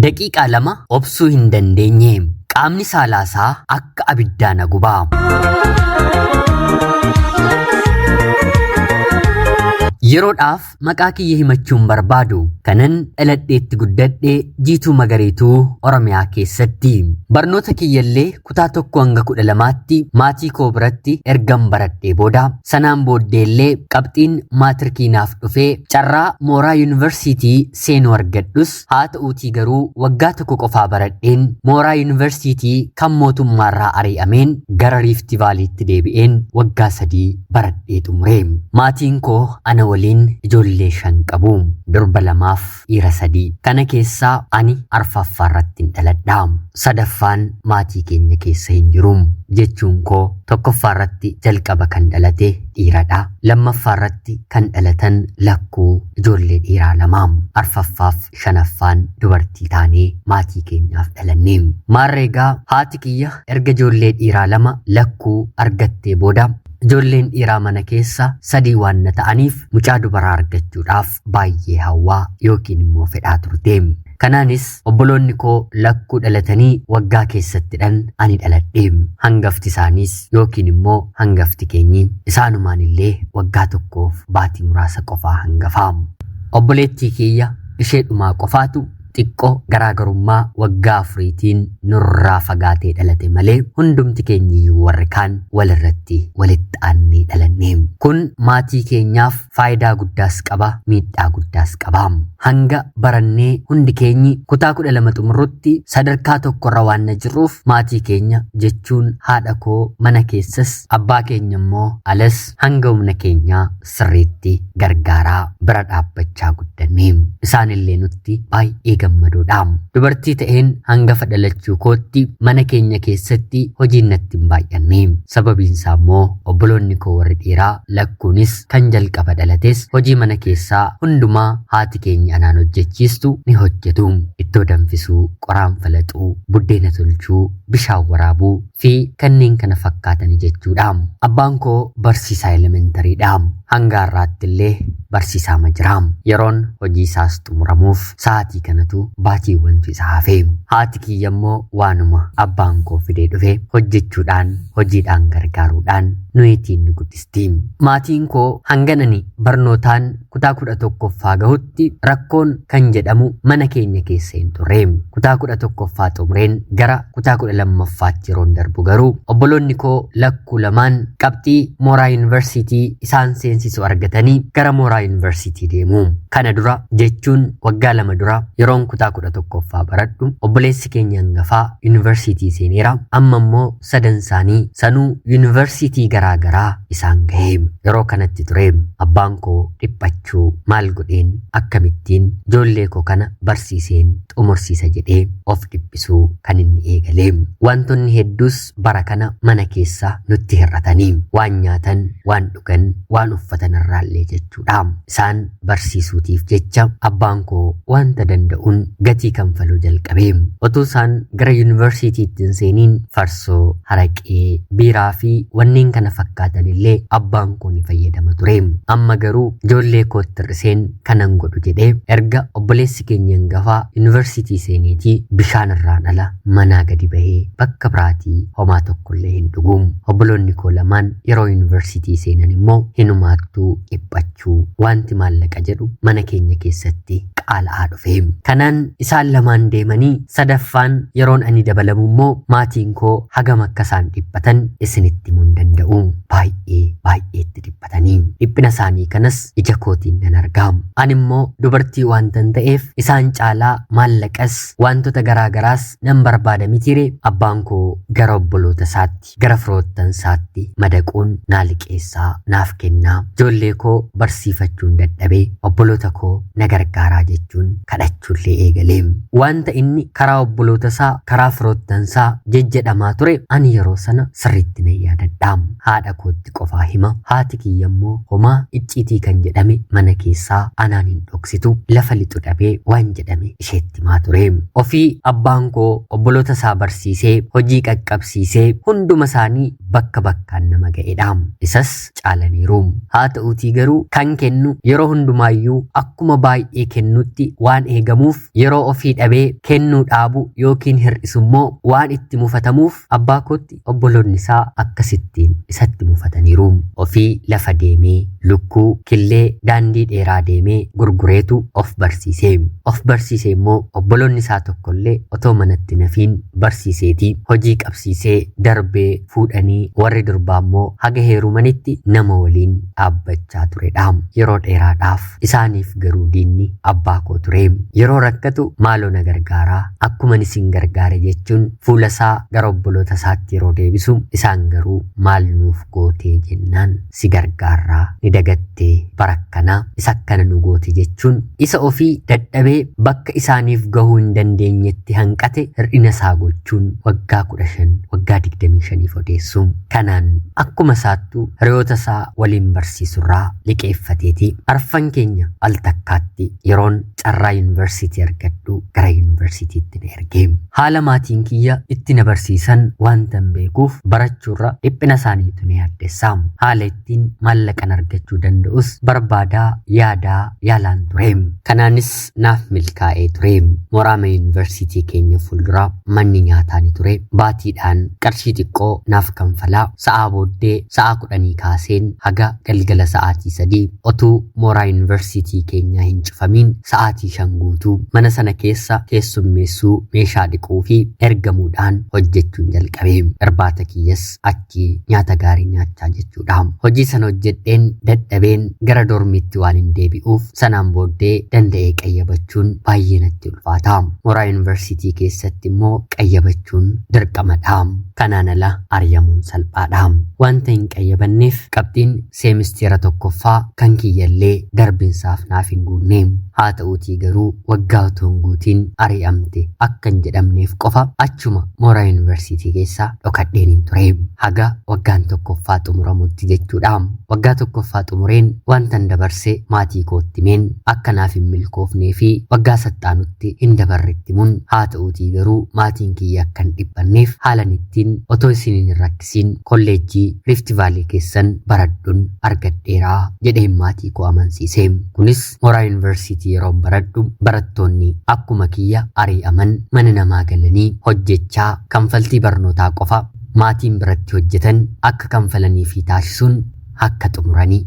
Daqiiqaa 2 obsuu hin dandeenye. Qaamni saalaasaa akka abiddaa na guba. Yeroodhaaf maqaa kiyya himachuu hin barbaadu. Kanan dhaladheetti guddadhe Jiituu Magariituu Oromiyaa keessatti. Barnoota kiyyallee kutaa 1 hanga 12tti maatii koo biratti ergan baradhee booda sanaan booddeellee qabxiin maatirikii naaf dhufee carraa mooraa yuunivarsiitii seenuu argadhus haa ta'uutii garuu waggaa tokko qofaa baradheen mooraa yuunivarsiitii kan mootummaarraa ari'ameen gara Riifti Vaaliitti deebi'een waggaa 3 baradhee xumure. Maatiin koo ana waliin ijoollee 5 qabu. Durba 2f dhiira 3. Kana keessaa ani arfaffaarrattin dhaladha. Sadaffaan maatii keenya keessa hin jiru. Jechuun koo tokkoffaarratti jalqaba kan dhalate dhiiradha. Lammaffaarratti kan dhalatan lakkuu ijoollee dhiiraa 2. Arfaffaaf shanaffaan dubartii taanee maatii keenyaaf dhalanne. Maarree egaa haati kiyya erga ijoollee dhiiraa 2 lakkuu argattee booda ijoolleen dhiiraa mana keessa 3 waan na ta'aniif mucaa dubaraa argachuudhaaf baay'ee hawwaa yookiin immoo fedhaa turte. Kanaanis obboloonni koo lakkuu dhalatanii waggaa keessattidhan ani dhaladhe. Hangafti isaaniis yookiin immoo hangafti keenyi isaanumaan illee waggaa tokkoof baatii muraasa qofaa hangafa. Obboleettii kiyya ishee dhumaa qofaatu xiqqoo garaagarummaa waggaa afuriitiin nurraa fagaatee dhalate malee hundumti keenyiyyuu warri kaan walirratti walitti aannee dhalanne. Kun maatii keenyaaf faayidaa guddaas qaba, miidhaa guddaas qaba. Hanga barannee hundi keenyi kutaa 12 xumurrutti sadarkaa tokkorra waan na jirruuf maatii keenya jechuun haadha koo mana keessas abbaa keenya immoo alas hanga humna keenyaa sirriitti gargaaraa bira dhaabbachaa guddanne. Isaanillee nutti baay'ee gammadoodha. Dubartii ta'een hangafa dhalachuu kootti mana keenya keessatti hojiin natti hin baay'anne. Sababiin isaa immoo obboloonni koo warri dhiiraa lakkuunis kan jalqaba dhalates hojii mana keessaa hundumaa haati keenya anaan hojjechiistu ni hojjetu. Ittoo danfisuu, qoraan falaxuu, buddeena tolchuu, bishaan waraabuu fi kanneen kana fakkaatani jechuudha. Abbaan koo barsiisaa elementariidha. Hanga har'aatti illee barsiisaama jira. Yeroon hojii isaas xumuramuuf sa'aatii kanatu baatiiwwantu isa hafe. Haati kiyya immoo waanuma abbaan koo fidee dhufe hojjechuudhaan hojiidhaan gargaaruudhaan nuyitiin nu guddisti. Maatiin koo hangan ani barnootaan kutaa 11ffaa gahutti rakkoon kan jedhamu mana keenya keessa hin turre. Kutaa 11ffaa xumureen gara kutaa 12ffaatti yeroon darbu garuu obboloonni koo lakkuu lamaan qabxii mooraa yuunivarsiitii isaan seensisu argatanii gara mooraa yuunivarsiitii deemu. Kana dura jechuun waggaa 2 dura yeroon kutaa 11ffaa baradhu obboleessi keenya hangafaa yuunivarsiitii seeneera. Amma immoo sadan isaanii sanuu yuunivarsiitii garaa garaa isaan gahe. Yeroo kanatti ture abbaan koo dhiphachuu maal godheen akkamittiin ijoollee koo kana barsiiseen xumursiisa jedhee of dhiphisuu kan inni eegale. Wantoonni hedduus bara kana mana keessa nutti hir'atanii waan nyaatan, waan dhugan, waan uffatan irraallee jechuudha. Isaan barsiisuutiif jecha abbaan koo wanta danda'uun gatii kanfaluu jalqabe. Otuu isaan gara yuunivarsiitiitti hin seeniin farsoo, haraqee, biiraa fi wanneen kana fakkaatan illee abbaan koo ni fayyadama ture. Amma garuu ijoollee kootti hir'iseen kanan godhu jedhee erga obboleessi keenya hangafaa yuunivarsiitii seeneetii bishaan irraan ala manaa gadi bahee bakka biraatii homaa tokkollee hin dhugu. Obboloonni koo lamaan yeroo yuunivarsiitii seenan immoo hinumaattuu dhiphachuu wanti maallaqa jedhu mana keenya keessatti qaala'aa dhufe. Kanaan isaan lamaan deemanii sadaffaan yeroon ani dabalamu immoo maatiin koo hagam akka isaan dhiphatan isinitti himuu hin danda'u. Baay'ee baay'eetti dhiphatanii. Dhiphina isaanii kanas ija kootiin nan arga. Ani immoo dubartii waantan ta'eef isaan caalaa maallaqas wantoota garaa garaas nan barbaada mitiiree abbaan koo gara obboloota isaatti gara firoottan isaatti madaquun naa liqeessaa naaf kennaa ijoollee koo barsiifachuun dadhabee obboloota koo na gargaaraa jechuun kadhachuullee eegale. Wanta inni karaa obboloota isaa karaa firoottan isaa jejjedhamaa ture ani yeroo sana sirriitti nan yaadadha. Haadha kootti qofaa hima. Haati kiyya immoo homaa icciitii kan jedhame mana keessaa anaan hin dhoksitu lafa lixu dhabee waan jedhame isheetti himaa ture. Ofii abbaan koo obboloota isaa barsiisee hojii qaqqabsiisee hunduma isaanii bakka bakkaan nama ga'edha. Isas caalaniiru. Haa ta'uutii garuu kan kennu yeroo hundumaayyuu akkuma baay'ee kennutti waan eegamuuf yeroo ofii dhabee kennuu dhaabu yookiin hir'isu immoo waan itti mufatamuuf abbaa kootti obboloonni isaa akkasittiin isatti mufataniiru. Ofii lafa deemee lukkuu killee daandii dheeraa deemee gurgureetu of barsiise. Of barsiise immoo obboloonni isaa tokkollee otoo manatti nafiin barsiiseeti hojii qabsiisee darbee fuudhanii warri durbaa immoo haga heerumanitti nama waliin dhaabbachaa turedha. Yeroo dheeraadhaaf isaaniif garuu diinni abbaa koo ture. Yeroo rakkatu maaloo na gargaaraa akkuman isin gargaare jechuun fuula isaa gara obboloota isaatti yeroo deebisu isaan garuu maal nuuf gootee jennaan si gargaarraa ni dagattee bara akkanaa isa akkana nu goote jechuun isa ofii dadhabee bakka isaaniif gahuu hin dandeenyetti hanqate hir'ina isaa gochuun waggaa 15 waggaa 25 odeessu. Kanaan akkuma isaattuu hiriyoota isaa waliin barsiisurraa liqeeffateeti. Arfan keenya al takkaatti yeroon carraa yuunivarsiitii argadhu gara yuunivarsiitiitti na erge. Haala maatiin kiyya itti na barsiisan wanta hin beekuuf barachuurra dhiphina isaaniitu na yaaddessa. Haala ittiin maallaqan argachuu danda'us barbaadaa yaadaa yaalaan ture. Kanaanis naaf milkaa'ee ture. Mooraama yuunivarsiitii keenya fuuldura manni nyaataa ni ture. Baatiidhaan qarshii xiqqoo naaf kanfalaa. Sa'aa booddee sa'aa 10 kaaseen haga galgala sa'aatii 3 otuu mooraa yuunivarsiitii keenyaa hin cufamiin sa'aatii 5 guutuu mana sana keessa keessummeessuu meeshaa dhiquu fi ergamuudhaan hojjechuun jalqabe. Irbaata kiyyas achii nyaata gaarii nyaachaa jechuudha. Hojii sana hojjedheen dadhabeen gara dormiitti waan hin deebi'uuf sanaan booddee danda'ee qayyabachuun baay'ee natti ulfaata. Mooraa yuunivarsiitii keessatti immoo qayyabachuun dirqamadha. Kanaan ala ari'amuun salphaadha. Wanta hin qayyabanneef qabxiin seemisteera tokkoffaa kan kiyyallee darbinsaaf naaf hin guunne. Haa ta'uutii garuu waggaa otoo hin guutiin ari'amte akka hin jedhamneef qofa achuma mooraa yuunivarsiitii keessa dhokadheen hin ture. Haga waggaan tokkoffaa xumuramutti jechuudha. Waggaa tokkoffaa xumureen wantan dabarse maatii kootti himeen akka naaf hin milkoofnee fi waggaa saxxaanutti hin dabarretti himuun haa ta'uutii garuu maatiin kiyya akka hin dhiphanneef haalan ittiin otoo isin hin rakkisiin kolleejjii Rift Valley keessan baradhuun argadheeraa jedheen maatii koo amansiise. Kunis mooraa yuunivarsiitii yeroon baradhu barattoonni akkuma kiyya ari'aman mana namaa galanii hojjechaa kanfaltii barnootaa qofa maatiin biratti hojjetan akka kanfalanii fi taasisuun akka xumuranii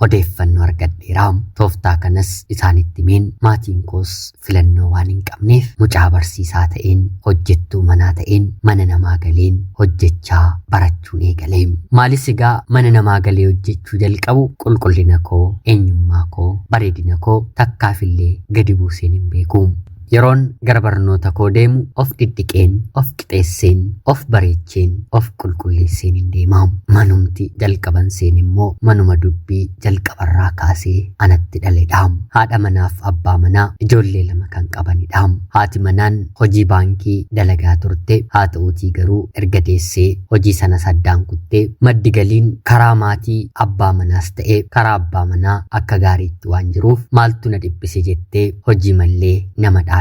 odeeffannoo argadheera. Tooftaa kanas isaanitti himeen maatiin koos filannoo waan hin qabneef mucaa barsiisaa ta'een hojjettuu manaa ta'een mana namaa galeen hojjechaa barachuun eegale. Maalis egaa mana namaa galee hojjechuu jalqabu qulqullina koo, eenyummaa koo, bareedina koo takkaafillee gadi buuseen hin beeku. Yeroon gara barnoota koo deemu of dhidhiqeen, of qixeesseen, of bareecheen, of qulqulleesseen hin deema. Manumti jalqaban seen immoo manuma dubbii jalqabarraa kaasee anatti dhaledha. Haadha manaaf abbaa manaa ijoollee 2 kan qabanidha. Haati manaan hojii baankii dalagaa turte. Haa ta'uutii garuu erga deessee hojii sana saddaan kuttee maddi galiin karaa maatii abbaa manaas ta'e karaa abbaa manaa akka gaariitti waan jiruuf maaltu na dhiphise jettee hojii mallee nama dhaabedha.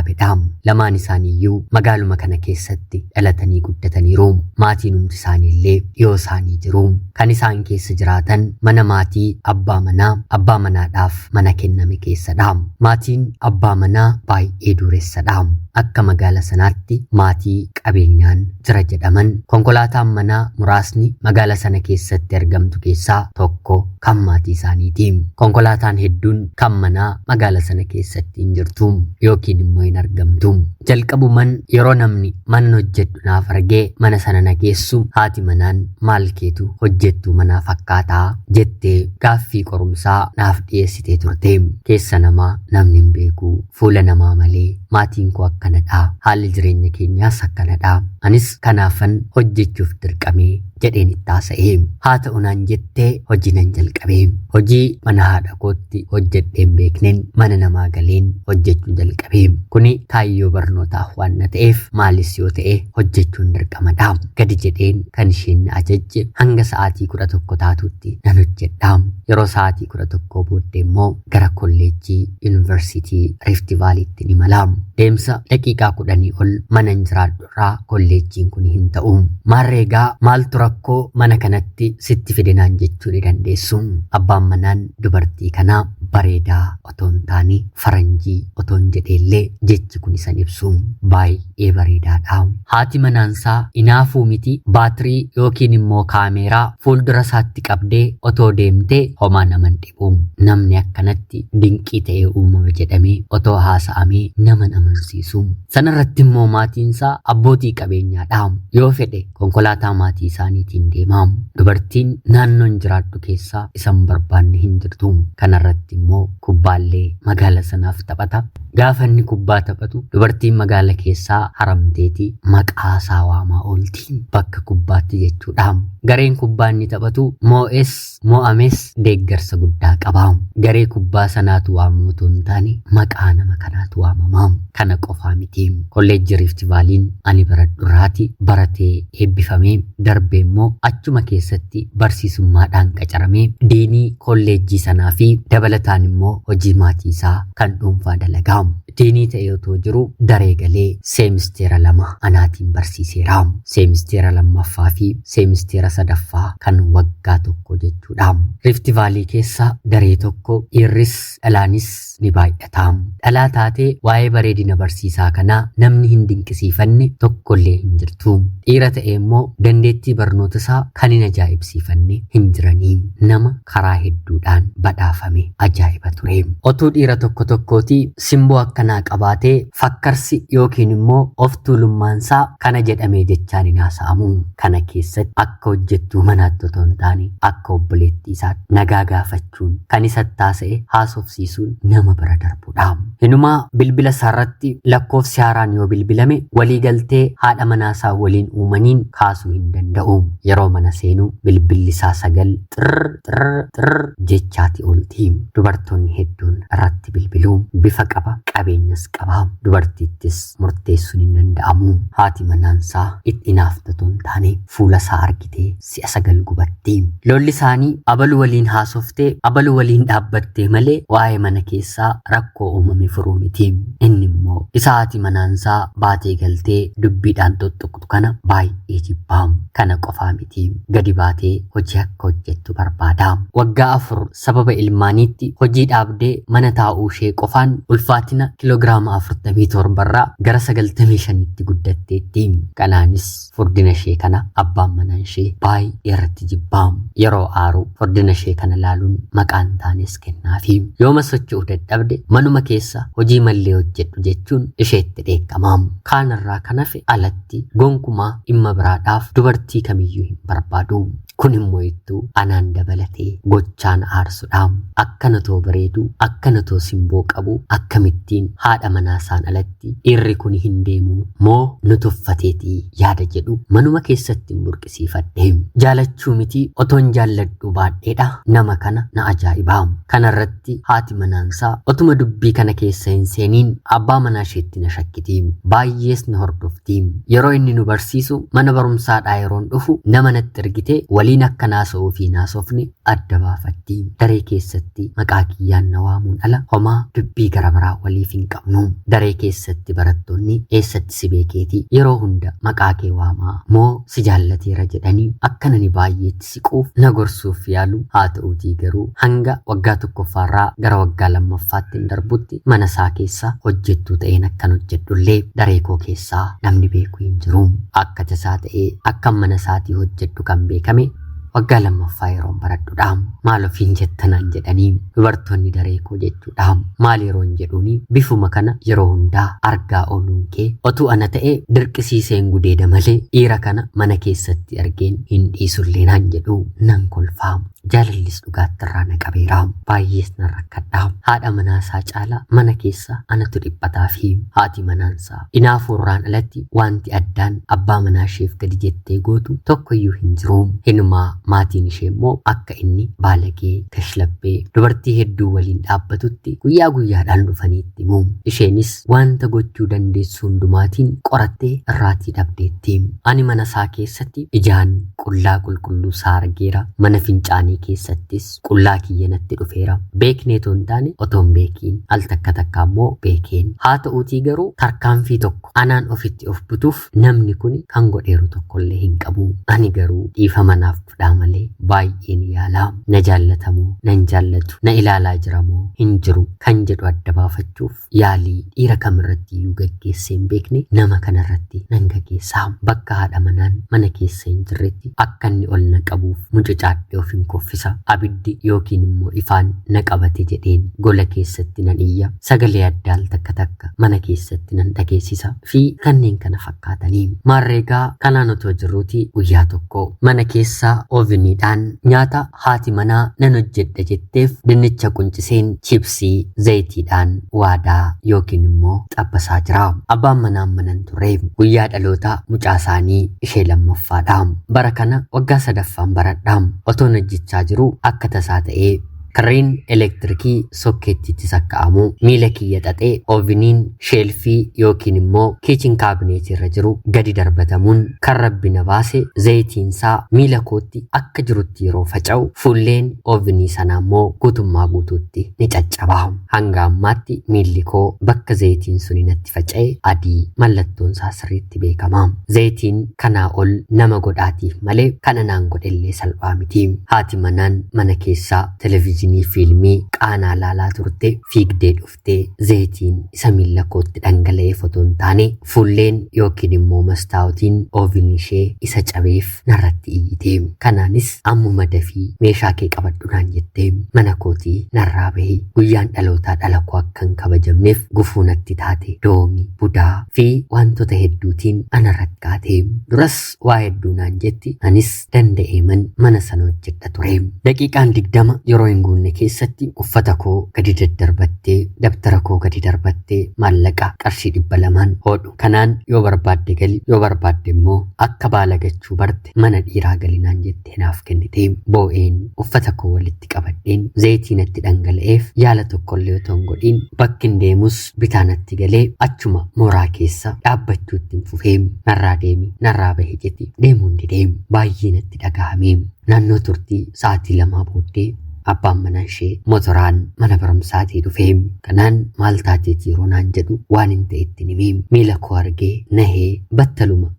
Lamaan isaaniiyyuu magaaluma kana keessatti dhalatanii guddataniiru. Maatiin hundi isaaniillee dhiyoo isaanii jiru. Kan isaan keessa jiraatan mana maatii abbaa manaa abbaa manaadhaaf mana kenname keessadha. Maatiin abbaa manaa baay'ee dureessadha. Akka magaala sanaatti maatii qabeenyaan jira jedhaman konkolaataan manaa muraasni magaala sana keessatti argamtu keessaa tokko kan maatii isaaniiti. Konkolaataan hedduun kan manaa magaala sana keessatti hin jirtu yookiin immoo hin argamtu. Jalqabuman yeroo namni mana hojjedhu naaf argee mana sana na geessu haati manaan maal keetu hojjettuu manaa fakkaataa jettee gaaffii qorumsaa naaf dhiyeessitee turte. Keessa namaa namni hin beeku fuula namaa malee maatiin koo akkanadha. Haalli jireenya keenyaas akkanadha. Anis kanaafan hojjechuuf dirqamee jedheen itti haasa'e. Haa ta'u naan jettee hojii nan jalqabe. Hojii mana haadha kootti hojjedheen beekneen mana namaa galeen hojjechuu jalqabe. Kuni kaayyoo barnootaaf waan na ta'eef maalis yoo ta'e hojjechuun dirqamadha. Gadi jedheen kan isheen na ajajje hanga sa'aatii 11 taatutti nan hojjedha. Yeroo sa'aatii 11 booddee immoo gara kolleejjii yuunivarsiitii Rift Vaaliitti ni mala. Deemsa daqiiqaa 10 ol mana hin jiraadhu irraa kolleejjiin kun hin ta'u. Maarree egaa maaltu rakkoo mana kanatti sitti fidinaan jechuu ni dandeessu. Abbaan manaan dubartii kanaa bareedaa otoo hin taane faranjii otoo hin jedheellee jechi kun isan ibsu baay'ee bareedaadha. Haati manaansaa inaafuu miti baatirii yookiin immoo kaameeraa fuuldura isaatti qabdee otoo deemtee homaa naman dhibu. Namni akkanatti dinqii ta'ee uumame jedhamee otoo haasa'amee nama amansiisu. Sanarratti immoo maatiinsaa abbootii qabeenyaadha. Yoo fedhe konkolaataa maatii isaaniitiin deema. Dubartiin naannoon jiraadhu keessaa isan barbaanne hin jirtu. Kanarratti immoo kubbaallee magaala sanaaf taphata. Gaafa inni kubbaa taphatu dubartiin magaala keessaa haramteeti maqaa isaa waamaa oolti. Bakka kubbaatti jechuudha. Gareen kubbaa inni taphatu moo'es moo'ames deeggarsa guddaa qaba. Garee kubbaa sanaatu waamamu otoo hin taane maqaa nama kanaatu waamama. Kana qofaa miti. Kolleejjii Riifti Vaaliin ani baradhurraati baratee eebbifamee darbee immoo achuma keessatti barsiisummaadhaan qacaramee diinii kolleejjii sanaa fi dabalataan immoo hojii maatii isaa kan dhuunfaa dalagaa. Diinii ta'ee otoo jiru daree galee seemisteera 2 anaatiin barsiiseera. Seemisteera 2ffaa fi seemisteera 3ffaa kan waggaa 1 jechuudha. Riifti Vaalii keessa daree tokko dhiirris dhalaanis ni baay'ata. Dhalaa taatee waa'ee bareedina barsiisaa kanaa namni hin dinqisiifanne tokkollee hin jirtu. Dhiira ta'ee immoo dandeettii barnoota isaa kan hin ajaa'ibsiifanne hin jiranii. Nama karaa hedduudhaan badhaafame ajaa'iba ture. Otuu dhiira tokko tokkooti simboo akkanaa qabaatee fakkarsi yookiin immoo of tuulummaansaa kana jedhamee jechaan hin haasa'amu. Kana keessatti akka hojjettuu manaatti otoo hin taane akka obboleettii isaatti nagaa gaafachuun kan isatti haasa'e haasofsiisuun nama bira darbudha. Hinumaa bilbila isaarratti lakkoofsi haaraan yoo bilbilame waliigaltee haadha manaasaa waliin uumaniin kaasuu hin danda'u. Yeroo mana seenu bilbilli isaa 9 xirr xirr xirr jechaati oolti. Dubartoonni hedduun irratti bilbilu. Bifa qaba, qabeenyas qaba. Dubartiittis murteessuun hin danda'amu. Haati manaansaa itti hinaafte otoo hin taane fuula isaa argitee si'a 9 gubatti. Lolli isaanii abalu waliin haasoftee abalu waliin dhaabbattee malee waa'ee mana keessaa rakkoo uumame furuu miti. Inni immoo isa haati manaansaa baatee galtee dubbiidhaan tuttuqtu kana baay'ee jibba. Kana qofaa miti gadi baatee hojii akka hojjettu barbaada. Waggaa 4 sababa ilmaaniitti hojii dhaabdee mana taa'uu ishee qofaan ulfaatina kiloogiraama 47 irraa gara 95tti guddatteetti. Kanaanis furdina ishee kana abbaan manaan ishee baay'ee irratti jibbaa. Yeroo aaru furdina ishee kana laaluun maqaan taanes kennaafi. Yooma socho'uu dadhabde manuma keessa hojii mallee hojjedhu jechuun isheetti dheekkama. Kaan irraa kan hafe alatti gonkumaa dhimma biraadhaaf dubartii kamiyyuu hin barbaadu. Kun immoo ittuu anaan dabalatee gochaan aarsudha. Akkana too bareedu, akkana too simboo qabu, akkamittiin haadha manaa isaan alatti dhiirri kun hin deemu moo nu tuffateetii yaada jedhu manuma keessatti hin burqisiifadhe. Jaalachuu miti otoon jaalladhu baadheedha nama kana na ajaa'iba. Kanarratti haati manaansaa otuma dubbii kana keessa hin seeniin abbaa manaa isheetti na shakkiti. Baay'ees na hordofti. Yeroo inni nu barsiisu mana barumsaadhaa yeroon dhufu nama natti ergite waliin akka naasa'uu fi naasofne adda baafatti. Daree keessatti maqaa kiyyaan na waamuun ala homaa dubbii gara biraa waliif hin qabnu. Daree keessatti barattoonni eessatti si beekeeti yeroo hunda maqaa kee waamaa moo si jaallateera jedhanii akka nani baay'eetti siquuf na gorsuuf yaalu. Haa ta'uutii garuu hanga waggaa 1ffaarraa gara waggaa 2ffaatti hin darbutti mana isaa keessa hojjettuu ta'een akkan hojjedhullee daree koo keessaa namni beeku hin jiru. Akka tasaa ta'ee akkan mana isaatii hojjedhu kan beekame waggaa 2ffaa yeroon baradhudha. Maal ofiin jettanaan jedhanii dubartoonni daree koo jechuudha. Maal yeroon jedhuuni bifuma kana yeroo hundaa argaa ooluun kee otuu ana ta'e dirqisiiseen gudeeda malee dhiira kana mana keessatti argeen hin dhiisullee naan jedhu nan kolfaa. Jaalallis dhugaatti irraa na qabeera. Baay'ees nan rakkadha. Haadha manaasaa caalaa mana keessa anatu dhiphataa fi haati manaansaa inaafuurraan alatti wanti addaan abbaa manaa isheef gadi jettee gootu tokkoyyuu hin jiru. Hinumaa maatiin ishee immoo akka inni baalagee kashlabbee dubartii hedduu waliin dhaabbatutti guyyaa guyyaadhaan dhufanii itti himu. Isheenis wanta gochuu dandeessu hundumaatiin qorattee irraatii dhabdeetti. Ani mana isaa keessatti ijaan qullaa qulqulluu isaa argeera. Mana fincaanii isaanii keessattis qullaa kiyya natti dhufeera. Beeknee otoo hin taane otoo hin beekiin al takka takka immoo beekeen. Haa ta'uutii garuu tarkaanfii tokko anaan ofitti of butuuf namni kun kan godheeru tokkollee hin qabu. Ani garuu dhiifama naaf godhaa malee baay'een yaalaa. Na jaallatamoo nan jaallatu, na ilaalaa jiramoo hin jiru kan jedhu adda baafachuuf yaalii dhiira kamirratti iyyuu gaggeessee hin beekne nama kanarratti nan gaggeessaa. Bakka haadha manaan mana keessa hin jirretti akka inni ol na qabuuf mucucaadhee of hin kuffisa. Abiddi yookiin immoo ifaan na qabate jedheen gola keessatti nan iyya. Sagalee adda al takka takka mana keessatti nan dhageessisa fi kanneen kana fakkaatanii. Maarreegaa kanaan otoo jirruuti guyyaa tokko mana keessaa ooviniidhaan nyaata haati manaa nan hojjedha jetteef dinnicha qunciseen chiipsii zayitiidhaan waadaa yookiin immoo xabbasaa jira. Abbaan manaa mana hin turre. Guyyaa dhaloota mucaa isaanii ishee lammaffaadha. Bara kana waggaa sadaffaan baradha. Otoon hojjechaa jiru akka tasaa ta'ee karreen elektirikii sokkeettiitti sakka'amu miila kiyya xaxee ooviniin sheelfii yookiin immoo kiichin kaabineetii irra jiru gadi darbatamuun kan rabbi na baase zayitiinsaa miila kootti akka jirutti yeroo faca'u fuulleen oovinii sanaa immoo guutummaa guutuutti ni caccaba. Hanga ammaatti miilli koo bakka zayitiin suni natti faca'e adii mallattoon isaa sirriitti beekama. Zayitiin kanaa ol nama godhaatiif malee kan anaan godhellee salphaa miti. Haati manaan mana keessaa televezyiinii fiilmii qaanaa laalaa turte fiigdee dhuftee zayitiin isa miilla kootti dhangala'eef otoo hin taane fuulleen yookiin immoo mastaawotiin oovinii ishee isa cabeef narratti iyyite. Kanaanis ammuma dafii meeshaa kee qabadhu naan jette. Mana kootii narraa bahi, guyyaan dhalootaa dhala koo akka hin kabajamneef gufuu natti taate doomi, budaa fi wantoota hedduutiin anarratti kaate. Duras waa hedduu naan jetti, anis danda'eeman mana sana hojjedha ture. Daqiiqaan 20 yeroo hin guunne keessatti uffata koo gadi daddarbattee, dabtara koo gadi darbattee, maallaqa qarshii 200 hodhu. Kanaan yoo barbaadde gali, yoo barbaadde immoo akka baala gachuu barte mana dhiiraa gali naan jettee naaf kennite. Boo'een uffata koo walitti qabadheen zayitii natti dhangala'eef yaala tokkollee otoo hin godhin bakki hin deemus bitaa natti galee achuma mooraa keessa dhaabbachuutti hin fufee. Narraa deemi, narraa bahi jetti deemuun didee baay'ee natti dhagahame. Naannoo turtii sa'aatii 2 booddee abbaan manaa ishee motoraan mana barumsaatii dhufee kanaan maal taateeti yeroo naan jedhu waan hin ta'etti himee miila koo argee nahee battaluma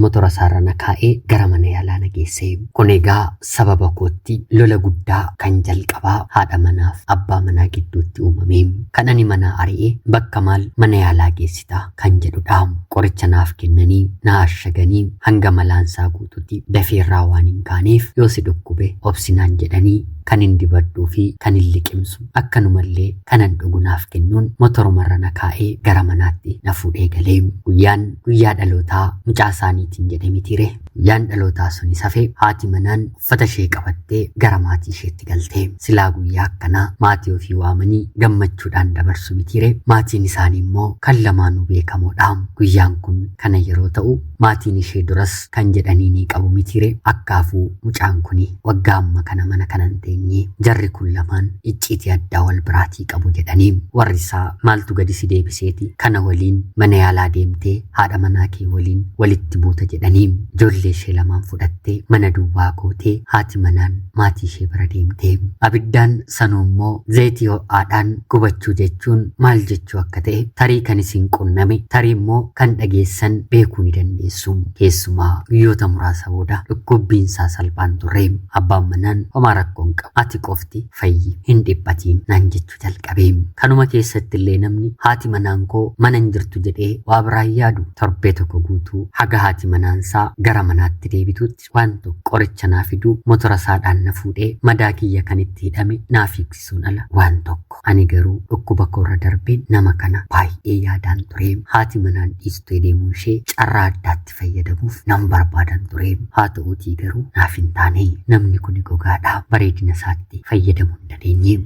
motora isaarra na kaa'ee gara mana yaalaa na geesse. Kun egaa sababa kootti lola guddaa kan jalqabaa haadha manaaf abbaa manaa gidduutti uumame. Kan ani manaa ari'e bakka maal mana yaalaa geessita kan jedhudha. Qoricha naaf kennanii na ashaganii hanga malaansaa guututti dafeerraa waan hin kaaneef yoo si dhukkube obsinaan jedhanii kan hin dibadhuu fi kan hin liqimsu akkanumallee kanan dhugu naaf kennuun motorumarra na kaa'ee gara manaatti na fuudhee galee. Guyyaan guyyaa dhalootaa mucaa isaaniitiin jedhe mitiire. Guyyaan dhalootaa sunis hafe haati manaan uffata ishee qabattee gara maatii isheetti galte. Silaa guyyaa akkanaa maatii ofii waamanii gammachuudhaan dabarsu mitiire. Maatiin isaanii immoo kan lamaanuu beekamoodha. Guyyaan kun kana yeroo ta'u maatiin ishee duras kan jedhanii ni qabu mitiire. Akkaafuu mucaan kuni waggaa amma kana mana kanan teenye jarri kun lamaan icciitii addaa wal biraatii qabu jedhanii warri isaa maaltu gadi si deebiseeti kana waliin mana yaalaa deemtee haadha manaa kee waliin walitti buuta jedhanii ijoollee ishee lamaan fudhattee mana duwwaa gootee haati manaan maatii ishee bira deemtee. Abiddaan sanuu immoo zayitii ho'aadhaan gubachuu jechuun maal jechuu akka ta'e tarii kan isin qunname tarii immoo kan dhageessan beekuu ni dandeessu. Keessumaa guyyoota muraasa booda dhukkubbiin isaa salphaan turre. Abbaan manaan homaa rakkoo hin qabu, ati qofti fayyi, hin dhiphatiin naan jechuu jalqabe. Kanuma keessatti illee namni haati manaan koo mana hin jirtu jedhee waa biraan yaadu torbee tokko guutuu haga haati manaansaa gara manaatti deebitutti waan tokko qoricha naa fiduu motora isaadhaan na fuudhee madaa kiyya kan itti hidhame naaf hiiksisuun ala waan tokko. Ani garuu dhukkuba koorra darbeen nama kana baay'ee yaadaan ture. Haati manaan dhiistee deemuu ishee carraa addaatti fayyadamuuf nan barbaadan ture. Haa ta'uutii garuu naaf hin taane. Namni kun gogaadha. Bareedina isaatti fayyadamuu hin dandeenye.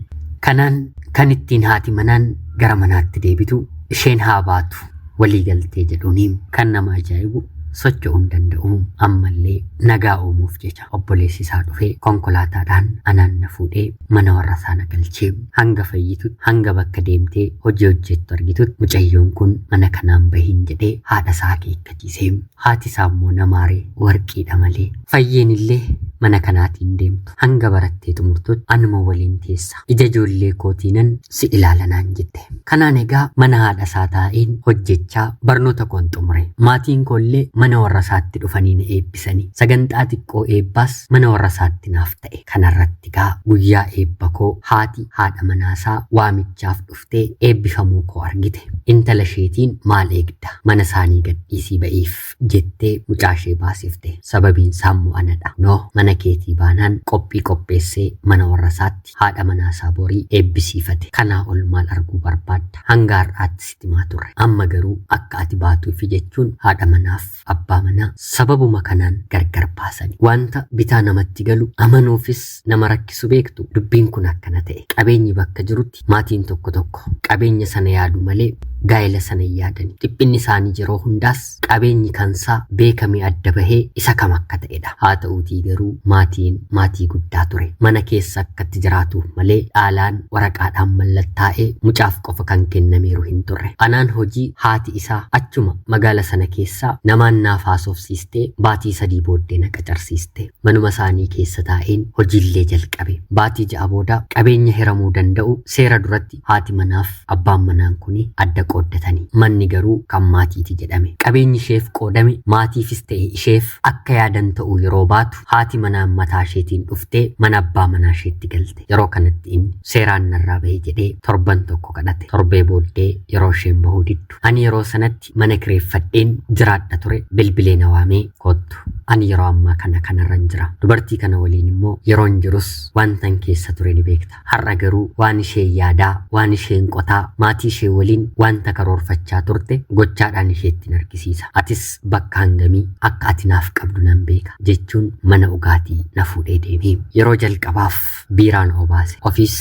Kanaan kan ittiin haati manaan gara manaatti deebitu isheen haa baatu walii galtee jedhuuni kan nama ajaa'ibu socho'uu hin danda'u. Ammallee nagaa uumuuf jecha obboleessi isaa dhufee konkolaataadhaan anaan na fuudhee mana warra isaa na galchee hanga fayyitutti hanga bakka deemtee hojii hojjettu argitutti mucayyoon kun mana kanaan bahin jedhee haadha isaa akeekkachiise. Haati isaa immoo namaaree warqiidha malee fayyeen illee mana kanaatiin deemtu. Hanga barattee xumurtutti anuma waliin teessa. Ija ijoollee kootiinan si ilaala naan jette. Kanaan egaa mana haadha isaa taa'een hojjechaa barnoota koon xumure. Maatiin koollee mana warra isaatti dhufanii na eebbisanii. Sagantaa xiqqoo eebbaas mana warra isaatti naaf ta'e. Kanarratti gaa guyyaa eebba koo haati haadha manaasaa waamichaaf dhuftee eebbifamuu koo argite. Intala isheetiin maal eegda? Mana isaanii gadhiisii ba'iif jettee mucaa ishee baasifte. Sababiin isaa immoo anadha. Noo mana keetii baanaan qophii qopheessee mana warra isaatti haadha manaasaa borii eebbisiifate. Kanaa ol maal arguu barbaadda? Hanga har'aatti sitti himaa turre. Amma garuu akka ati baatuufi jechuun haadha manaaf abbaa manaa sababuma kanaan gargar baasani. Wanta bitaa namatti galu amanuufis nama rakkisu beektu dubbiin kun akkana ta'e. Qabeenyi bakka jirutti maatiin tokko tokko qabeenya sana yaadu malee gaa'ela sana hin yaadani. Dhiphinni isaanii yeroo hundaas qabeenyi kansaa beekamee adda bahee isa kam akka ta'edha. Haa ta'uutii garuu maatiin maatii guddaa ture. Mana keessa akkatti jiraatuuf malee dhaalaan waraqaadhaan mallattaa'ee mucaaf qofa kan kennameeru hin turre. Anaan hojii haati isaa achuma magaala sana keessaa namaan naaf haasofsiistee baatii 3 booddee na qacarsiiste. Manuma isaanii keessa taa'een hojiillee jalqabe. Baatii 6 booda qabeenya hiramuu danda'u seera duratti haati manaaf abbaan manaan kuni adda qooddatani. Manni garuu kan maatiiti jedhame. Qabeenyi isheef qoodame maatiifis ta'e isheef akka yaadan ta'uu yeroo baatu haati manaan mataa isheetiin dhuftee mana abbaa manaa isheetti galte. Yeroo kanatti inni seeraan narraa bahe jedhee torban tokko kadhate. Torbee booddee yeroo isheen bahuu diddu. Ani yeroo sanatti mana kireeffadheen jiraadha ture. Bilbilee na waamee kottu. Ani yeroo ammaa kana kanarran jira. Dubartii kana waliin immoo yeroon jirus wantan keessa ture ni beekta. Har'a garuu waan isheen yaadaa, waan isheen qotaa, maatii ishee waliin wanta karoorfachaa turte gochaadhaan isheetti hin argisiisa. Atis bakka hangamii akka ati naaf qabdu nan beeka jechuun mana dhugaatii na fuudhee deeme. Yeroo jalqabaaf biiraan obaase. Ofiis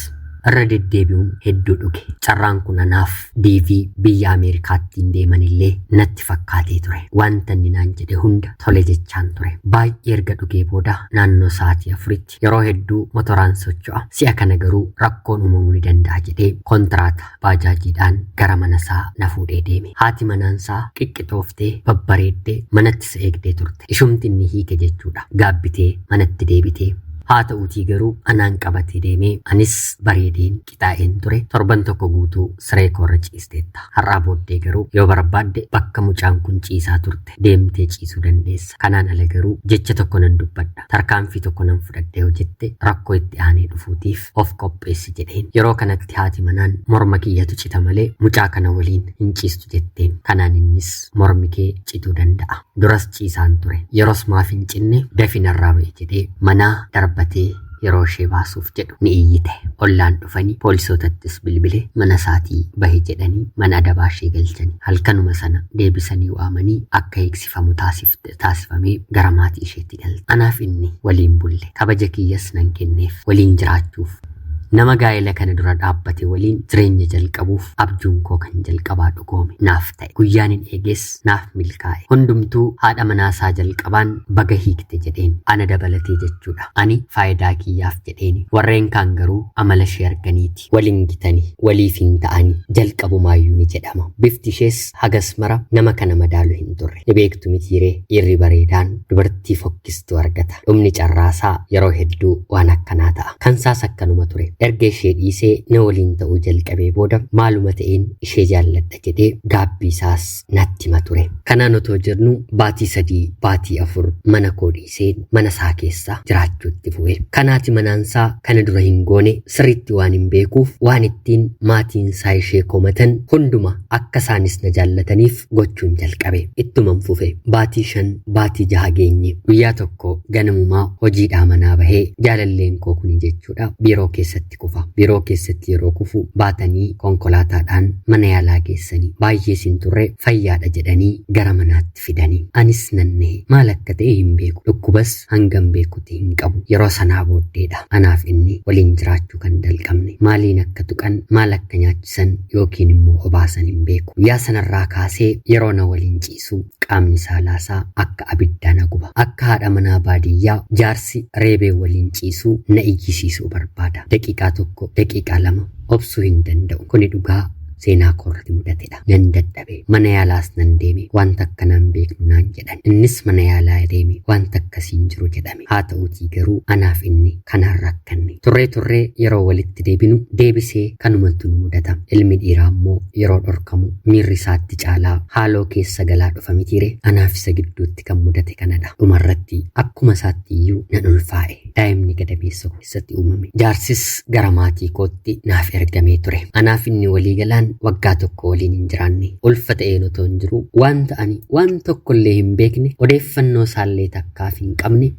irra deddeebi'uun hedduu dhuge. Carraan kun anaaf DV biyya Ameerikaattiin deemanillee natti fakkaatee ture. Wanta inni naan jedhe hunda tole jechaan ture. Baay'ee erga dhugee booda naannoo sa'aatii 4tti yeroo hedduu motoraan socho'a. Si'a kana garuu rakkoon uumamuu ni danda'a jedhee kontiraata baajaajiidhaan gara mana isaa na fuudhee deeme. Haati manaansaa qiqqixooftee babbareeddee manatti isa eegdee turte. Ishumti inni hiike jechuudha. Gaabbitee manatti deebitee. Haa ta'uutii garuu anaan qabatee deemee anis bareedeen qixaa'een ture. Torban tokko guutuu siree koorra ciisteetta. Har'aa booddee garuu yoo barbaadde bakka mucaan kun ciisaa turte deemtee ciisuu dandeessa. Kanaan ala garuu jecha tokko nan dubbadha. Tarkaanfii tokko nan fudhadha yoo jette rakkoo itti aanee dhufuutiif of qopheessi jedheen. Yeroo kanatti haati manaan morma kiyyatu cita malee mucaa kana waliin hin ciistu jetteen. Kanaan innis mormi kee cituu danda'a. Duras ciisaan ture. Yeroos maaf hin cinne dafi narraa ba'i jedhee manaa darbatee yeroo ishee baasuuf jedhu ni iyyite. Ollaan dhufanii poolisootattis bilbile mana isaatii bahi jedhanii mana adabaa ishee galchanii. Halkanuma sana deebisanii waamanii akka eegsifamu taasifamee gara maatii isheetti galte. Anaaf inni waliin bulle. Kabaja kiyyas nan kenneef waliin jiraachuuf. Nama gaa'ela kana dura dhaabbate waliin jireenya jalqabuuf abjuun koo kan jalqabaa dhugoome naaf ta'e. Guyyaan hin eeges naaf milkaa'e. Hundumtuu haadha manaasaa jalqabaan baga hiikte jedheen. Ana dabalatee jechuudha. Ani faayidaa kiyyaaf jedheeni. Warreen kaan garuu amala ishee arganiiti. Waliin gitani, waliif hin ta'ani, jalqabumaayyuu ni jedhama. Bifti ishees hagas mara nama kana madaalu hin turre. Ni beektu mitiiree dhiirri bareedaan dubartii fokkistuu argata. Dhumni carraasaa yeroo hedduu waan akkanaa ta'a. Kansaas akkanuma ture. Erga ishee dhiisee na waliin ta'uu jalqabee booda maaluma ta'een ishee jaalladha jedhee gaabbii isaas natti hima ture. Kanaan otoo jirnu baatii 3 baatii 4 mana koo dhiisee mana isaa keessa jiraachuutti fufe. Kanaati manaansaa kana dura hin goone sirriitti waan hin beekuuf waan ittiin maatiin isaa ishee komatan hunduma akka isaanis na jaallataniif gochuun jalqabe. Ittuman fufe. Baatii 5 baatii 6 geenye. Guyyaa tokko ganamumaa hojiidhaa manaa bahee jaalalleen koo kuni jechuudha biiroo keessatti kufa. Biiroo keessatti yeroo kufu baatanii konkolaataadhaan mana yaalaa geessanii baay'ee sin turre fayyaadha jedhanii gara manaatti fidanii. Anis nan nahe. Maal akka ta'e hin beeku. Dhukkubas hangam beekutti hin qabu. Yeroo sanaa booddeedha anaaf inni waliin jiraachuu kan jalqabne. Maaliin akka tuqan, maal akka nyaachisan yookiin immoo obaasan hin beeku. Guyyaa sanarraa kaasee yeroo na waliin ciisu qaamni saalaasaa akka abiddaa na guba. Akka haadha manaa baadiyyaa jaarsi reebee waliin ciisuu na iyyisiisuu barbaada. Daqiiqaa 1, daqiiqaa 2 obsuu hin danda'u. Kuni dhugaa seenaa koorratti mudatedha. Nan dadhabe. Mana yaalaas nan deeme. Wanta akkanaan beeknu naan jedhan. Innis mana yaalaa deeme, wanta akkasii hin jiru jedhame. Haa ta'uutii garuu anaaf inni kanaan rakkanne. Turree turree yeroo walitti deebinu deebisee kanumatu nu mudata. Ilmi dhiiraa immoo yeroo dhorkamu miirri isaatti caalaa haaloo keessa galaa dhufa mitiire, anaaf isa gidduutti kan mudate kanadha. Dhumarratti akkuma isaatti iyyuu nan ulfaa'e. Daa'imni gadameessa keessatti uumame. Jaarsis gara maatii kootti naaf ergamee ture. Anaaf inni walii galaan waggaa tokko waliin hin jiraanne. Ulfa ta'een otoo hin jiru wanta ani waan tokkollee hin beekne, odeeffannoo isaallee takkaaf hin qabne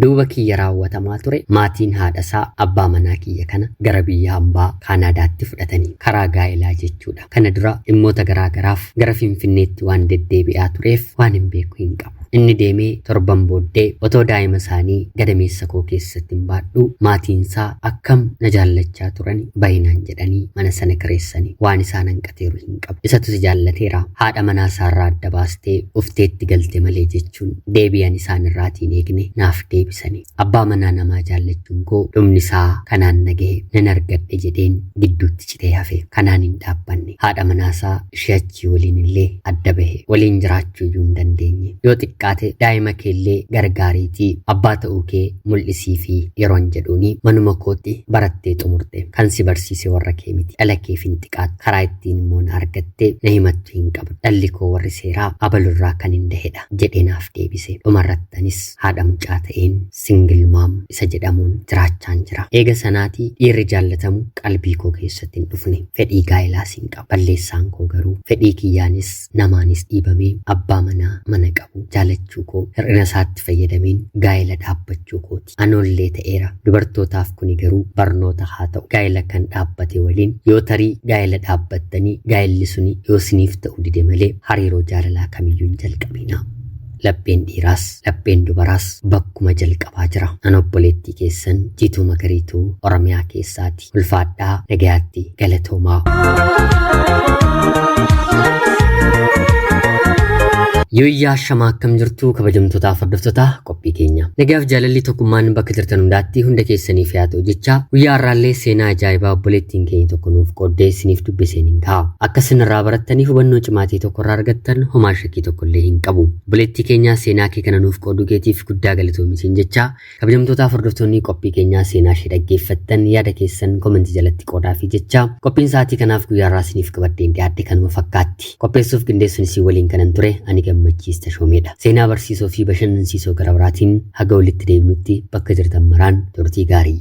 duuba kiyya raawwatamaa ture. Maatiin haadha isaa abbaa manaa kiyya kana gara biyya hambaa Kaanaadaatti fudhatanii karaa gaa'elaa jechuudha. Kana dura dhimmoota garaa garaaf gara Finfinneetti waan deddeebi'aa tureef waan hin beeku hin qabu. Inni deemee torban booddee otoo daa'ima isaanii gadameessa koo keessatti hin baadhu maatiin isaa akkam na jaallachaa turan bayinaan jedhanii mana sana kireessanii waan isaan hanqateeru hin qabu. Isatu si jaallateera, haadha manaa isaarraa adda baastee ufteetti galte malee jechuun deebi'an isaan irraatiin eegne naaf deebisanii. Abbaa manaa namaa jaallachuun koo dhumni isaa kanaan na gahe, nan argadhe jedheen gidduutti citee hafe. Kanaan hin dhaabbanne. Haadha manaa isaa ishee achii waliin illee adda bahe. Waliin jiraachuu iyyuu hin dandeenye. Yoo xiqqaate daa'ima keellee gargaariitii abbaa ta'uu kee mul'isii fi yeroon jedhuuni manuma kootti barattee xumurte. Kan si barsiise warra kee miti. Dhala keef hin xiqqaatu. Karaa ittiin immoo na argattee na himattu hin qabu. Dhalli koo warri seeraa abalurraa kan hin dahedha jedhee naaf deebise. Dhumarrattanis haadha mucaa ta'een single mom isa jedhamuun jiraachaan jira. Eega sanaatii dhiirri jaallatamu qalbii koo keessatti hin dhufne. Fedhii gaa'ilaas hin qabu. Balleessaan koo garuu fedhii kiyyaanis namaanis dhiibamee abbaa manaa mana qabu jaalachuu koo hir'ina isaatti fayyadameen gaa'ela dhaabbachuu kooti. Anoollee ta'eera. Dubartootaaf kuni garuu barnoota haa ta'u. Gaa'ela kan dhaabbate waliin yoo tarii gaa'ela dhaabbattanii gaa'elli suni yoo isiniif ta'u dide malee hariiroo jaalalaa kamiyyuu hin jalqabinaa. Lapheen dhiiraas lapheen dubaraas bakkuma jalqabaa jira. An obboleettii keessan Jiituu Magariituu Oromiyaa keessaati. Ulfaadhaa, nagayaatti, galatoomaa. Yooyyaa shamaa, akkam jirtu kabajamtootaaf hordoftoota qophii keenya. Nagaaf jaalalli tokkummaan bakka jirtan hundaatti hunda keessaniif haa ta'u jecha, guyyaa har'aallee seenaa ajaa'ibaa obboleettiin keenya tokko nuuf qooddee isiniif dubbiseen hin ka'a. Akka isin irraa barattanii hubannoo cimaatii tokko irraa argattan homaa shakkii tokko illee hin qabu. Obboleettii keenya, seenaa kee kana nuuf qooduu keetiif guddaa galatoomi siin jecha, kabajamtootaaf hordoftoonni qophii keenyaa seenaa ishee dhaggeeffattan yaada keessan komentii jalatti qoodaa fi jecha, qophiin sa'aatii kanaaf guyyaa har'aa isiniif qabadheen dhiyaadhe kanuma fakkaatti. Qopheessuuf qindeessuun isin waliin kanan ture ani Gammachiis Tashoomeedha. Seenaa barsiisoo fi bashannansiisoo gara biraatiin haga walitti deebinutti bakka jirtan maraan turtii gaarii.